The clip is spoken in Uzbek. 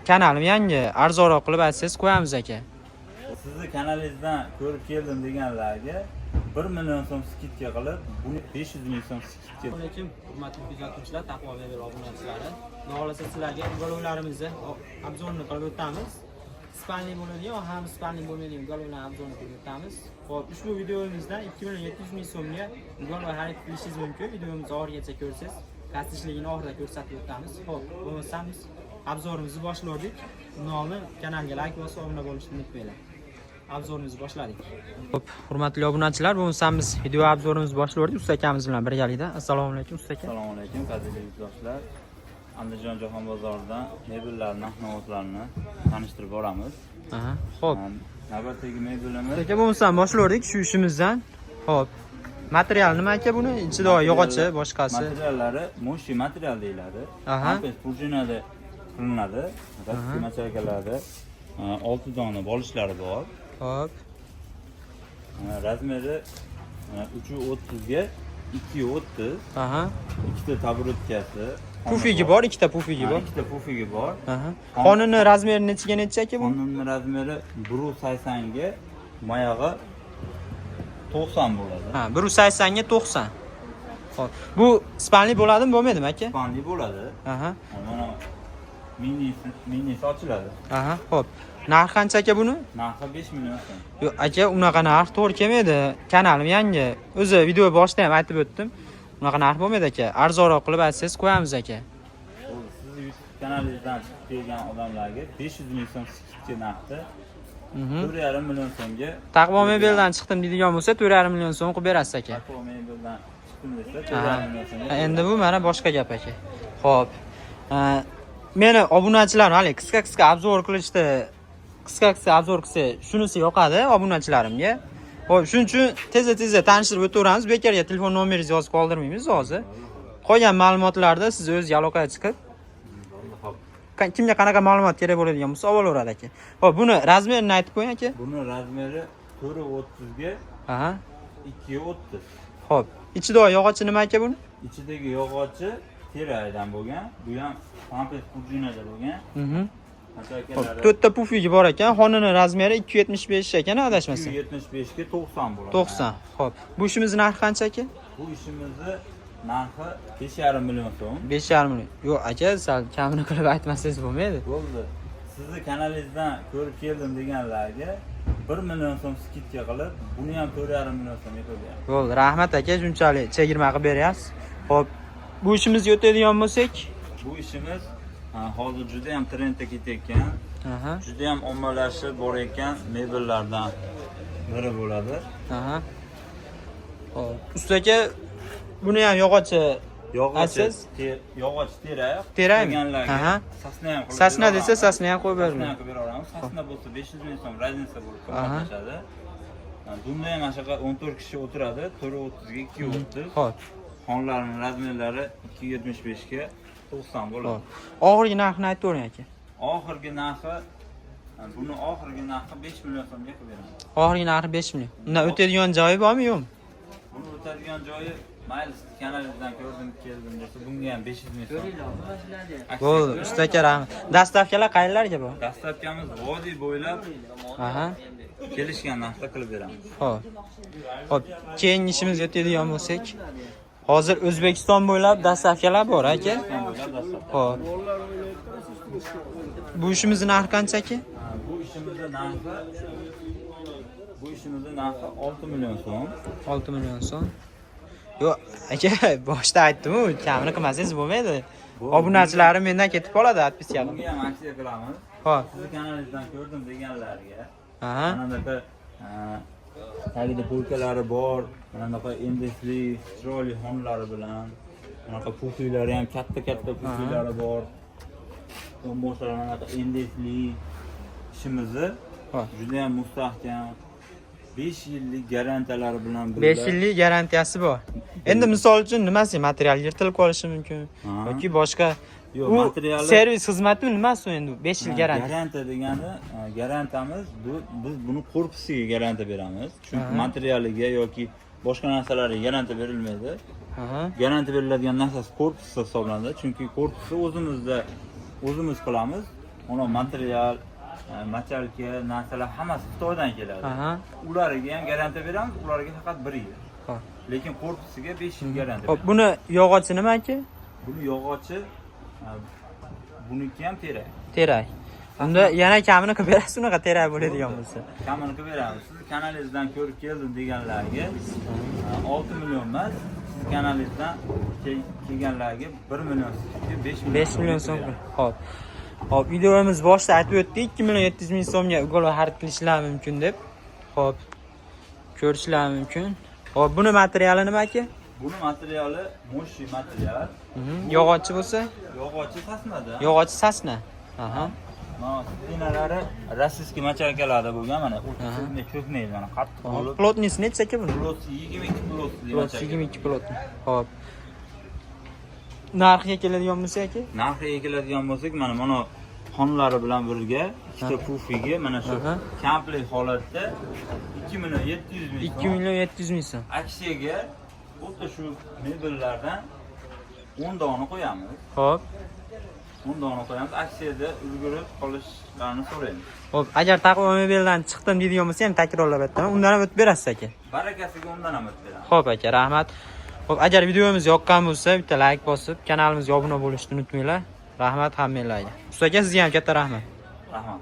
Kanalim yangi, arzonroq qilib aytsangiz qo'yamiz aka. Sizni kanalingizdan ko'rib keldim deganlarga 1 million so'm скидка qilib, buni 500 ming so'm скидка. Assalomu alaykum, hurmatli kuzatuvchilar, Taqvo Mebel obunachilari. Xudo xohlasa sizlarga уголок larimizni обзор ini qilib o'tamiz. Спальный bo'ladigan ham спальный bo'lmaydigan уголок lar обзор ini qilib o'tamiz. Xo'p, ushbu videomizdan 2 million 700 ming so'mga уголок xarid qilishingiz mumkin. Videomizni oxirigacha ko'rsangiz, pastishligini oxirida ko'rsatib o'tamiz. Xo'p, bo'lmasam biz обзор imizni boshladik. Undan oldin kanalga layk bosib obuna bo'lishni unutmanglar. Обзор imizni boshladik. Xo'p, hurmatli obunachilar, bo'lmasam biz video обзор imizni boshladik usta akamiz bilan birgalikda. Assalomu alaykum, usta aka. Assalomu alaykum, qadrli yurtdoshlar. Andijon jahon bozoridan mebellar narx-navotlarini tanishtirib boramiz. Aha, xo'p. Navbatdagi mebelimiz Aka, bo'lmasam boshladik shu ishimizdan. Xo'p. Material nima aka buni? Ichida yog'ochi, boshqasi. Materiallari мощный material deyiladi. Aha. Kompress prujinada qilinadi. Rossiya mochalkalarda 6 dona bolishlari bor. Xo'p. Размер i 3.30 ga 2.30. Aha. Ikkita табуретка si. Pufigi bor, ikkita pufigi bor. Ikkita pufigi bor. Aha. Xonini размер i nechiga necha aka bu? Xonimni размер i 1.80 ga mayog'i 90 bo'ladi. Ha, 1.80 ga 90. Xo'p. Bu спальный bo'ladimi, bo'lmaydimi aka? Спальный bo'ladi. Aha. Mana minisi ochiladi. Aha, xo'p. Narxi qancha aka buni? Narxi 5 million so'm. Yo'q, aka, unaqa narx to'g'ri kelmaydi. Kanalim yangi. O'zi video boshida ham aytib o'tdim. Unaqa narx bo'lmaydi aka. Arzonroq qilib aytsangiz qo'yamiz aka. Bo'ldi, sizni YouTube kanalingizdan chiqib kelgan odamlarga 500 ming so'm скидка narxda 4,5 million so'mga. Taqvo Mebeldan chiqdim deydigan bo'lsa, 4,5 million so'm qilib berasiz aka. Taqvo Mebeldan chiqdim desa, Aha. 4,5 million so'mga. Endi bu mana boshqa gap aka. Xo'p. Meni obunachilarim hali qisqa qisqa обзор qilishdi. Qisqa qisqa обзор qilsa, shunisi yoqadi obunachilarimga. Xo'p, shuning uchun tezda tezda tanishtirib o'taveramiz. Bekorga telefon nomeringizni yozib qoldirmaymiz hozir. Qolgan ma'lumotlarda siz o'z aloqaga chiqib, Xo'p. Kimga qanaqa ma'lumot kerak bo'ladigan bo'lsa, olaveradi aka. Xo'p, buni размер ini aytib qo'ying aka. Buni размер i 4.30 ga 2.30. Xo'p, ichida yog'ochi nima aka buni? Ichidagi yog'ochi terakdan bo'lgan. Bu ham kompress prujinada bo'lgan. Xo'p, Mochalkalari to'rtta pufigi bor ekan. Xonini размер i 2.75 ekan, adashmasam. 275 ga 90 bo'ladi. 90. Xo'p. Bu ishimizni narxi qancha aka? Bu ishimizni narxi 5,5 million so'm. 5,5 million. Yo'q, aka, sal kamini qilib aytmasangiz bo'lmaydi. Bo'ldi. Sizni kanalingizdan ko'rib keldim deganlarga 1 million so'm скидка qilib, buni ham 4,5 million so'mga qilib beramiz. Bo'ldi, rahmat aka, shunchalik chegirma qilib beryapsiz. Xo'p, bu ishimizga o'tadigan bo'lsak, Bu ishimiz ha, hozir juda ham trendda ketayotgan, juda ham ommalashib borayotgan mebellardan biri bo'ladi. Aha. Xo'p, usta aka, buni ham yog'ochi Yog'ochi Aytsangiz? Yog'och terak. Terakmi? Deganlarga Aha. Sosna ham qilib Sasna bera desa, olamiz. sasna ham qo'yib Sasna beramiz. ham qilib bera olamiz. Sasna bo'lsa 500 ming so'm разница bo'lib qimmatlashadi. Bunda ham mana shunaqa 14 kishi o'tiradi, 4.30 ga 2.30. Xo'p. Xonlarning размер lari 2.75 ga 90 bo'ladi. Xo'p. Oxirgi narxini aytib bering aka. Oxirgi narxi, buni oxirgi narxi 5 million so'mga qilib beraman. Oxirgi narxi 5 million. Undan o'tadigan joyi bormi, yo'qmi? Buni o'tadigan joyi, mayli, siz kanalingizdan ko'rdim keldim desa, bunga ham 500 ming so'm. Aksiya Bo'ldi, qilib. Usta aka, rahmat. Доставка lar qayerlarga bor? Доставка miz vodiy bo'ylab kelishgan narxda qilib beramiz. Xo'p. Xo'p, keyingi ishimizga o'tadigan bo'lsak, hozir O'zbekiston bo'ylab доставка lar bor aka. O'zbekiston bo'ylab доставка. Xo'p. Bu ishimizni narxi qancha aka? Ha, bu ishimizni narxi 6 million so'm. 6 million so'm. Yo'q, aka, boshida aytdim-ku, kamini qilmasangiz bo'lmaydi. Bo'ldi. Obunachilarim mendan ketib qoladi, отписка. Bunga ham aksiya qilamiz. Xo'p. Sizni kanalingizdan ko'rdim deganlarga Aha. mana bunaqa tagida полка lari bor, mana bunaqa MDF li chiroyli xonalari bilan, bunaqa pufiylari ham katta katta pufiylari bor. Yonboshlari mana bunaqa MDF li ishimizni juda ham mustahkam, 5 yillik garantiyalari bilan birga. 5 yillik garantiyasi bor. Endi misol uchun nimasi material yirtilib qolishi mumkin yoki boshqa. Yo'q, U servis xizmatimi, nimasi u endi 5 yil Ha, garantiya? Garantiya degani, garantiyamiz bu, biz buni korpusiga garantiya beramiz. Chunki materialiga yoki boshqa narsalarga garantiya berilmaydi. Garantiya beriladigan narsasi korpusi hisoblanadi. Chunki korpusni o'zimizda o'zimiz qilamiz. Mana material, мочалка, narsalar hammasi Xitoydan keladi. Ularga ham garantiya beramiz, ularga faqat 1 yil. Lekin korpusiga 5 yil garantiya Xo'p, beramiz. Buni yog'ochi nima, aka? Buni yog'ochi, buniki ham terak. Terak. Unda yana kamini qilib berasiz unaqa terak bo'ladigan bo'lsa. Kamini qilib beramiz. Sizni kanalingizdan ko'rib keldim deganlarga 6 million emas, siz kanalingizdan kelganlarga 1 million скидка, 5 million. 5 million so'm. Xo'p. Xo'p, videomiz boshida aytib o'tdik, 2 million 700 ming so'mga уголок xarid qilishlar mumkin deb. Xo'p. Ko'rishlar mumkin. Xo'p, buni materiali nima, aka? Buni materiali мощный material. Yog'ochi bo'lsa? Yog'ochi сосна da. Yog'ochi сосна. Aha. Mana стена lari российский мочалка larda bo'lgan, mana o'rtasida cho'kmaydi, mana qattiq bo'lib. Плотность si necha, aka, buni? Плоть 22 плоть. Плоть 22 плотный. Xo'p. Narxiga keladigan bo'lsa, aka? Narxiga keladigan bo'lsak, mana xonalari bilan birga ikkita pufigi mana shu komplekt holatda 2 million 700 ming 2 so'm. million 700 ming so'm. Aksiyaga xuddi shu mebellardan 10 dona qo'yamiz. 10 dona qo'yamiz. Aksiyada ulgurib qolishlarini so'raymiz. Xo'p, agar Taqvo mebeldan chiqdim deydigan bo'lsa ham, takrorlab aytaman, undan ham o'tib berasiz, aka. Barakasiga undan ham o'tib beramiz. Xo'p, aka, rahmat. Xo'p, agar videomiz yoqqan bo'lsa, bitta like bosib, kanalimizga obuna bo'lishni unutmanglar. Rahmat hammanglarga. Usta aka, sizga ham katta rahmat. Rahmat.